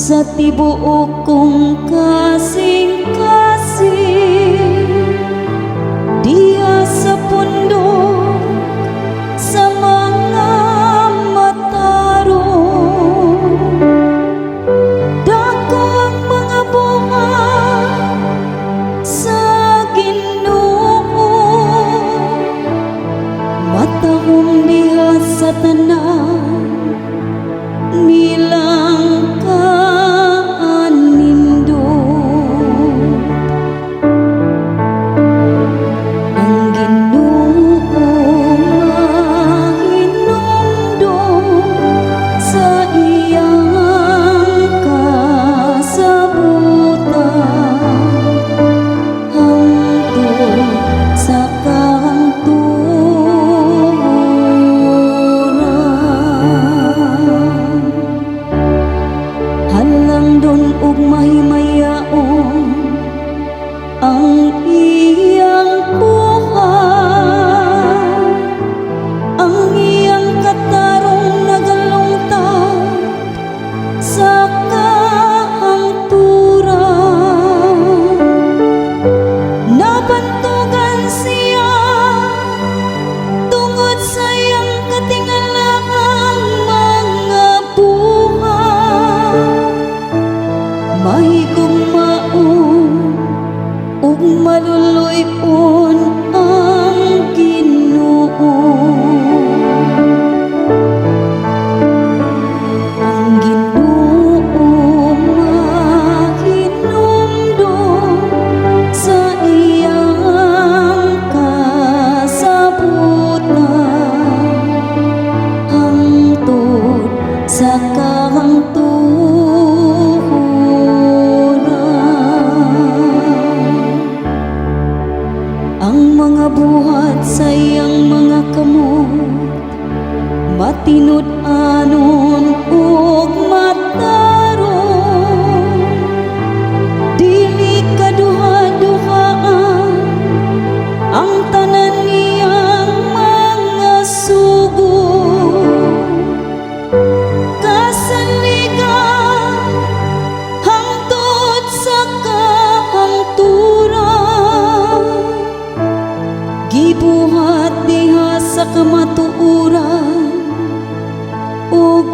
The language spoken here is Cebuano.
Sa tibuok kong kasing-kasing, diha sa pundok sa mga matarong. Dako ang mga buhat sa Ginoo, matahom diha sa tanan nilang kaanindot. Ang Ginoo mahinumdom sa iyang kasabutan hangtod sa kahangturan. Halangdon ug mahimayaon ang iyang buhat, ang iyang katarong nagalungtad sa kahangturan. Nabantugan siya tungod sa iyang katingalaang mga buhat. Mahigugmaon ug maluluy-on ang Ginoo. Ang Ginoo mahinumdom sa iyang kasabutan hangtod sa kahangturan. Ang mga buhat sa iyang mga kamot matinud-anon ug matarong. Dili kaduha-duhaan ang tanan niyang mga sugo. Kasaligan hangtod sa kahangturan, gibuhat diha sa kamatuoran ug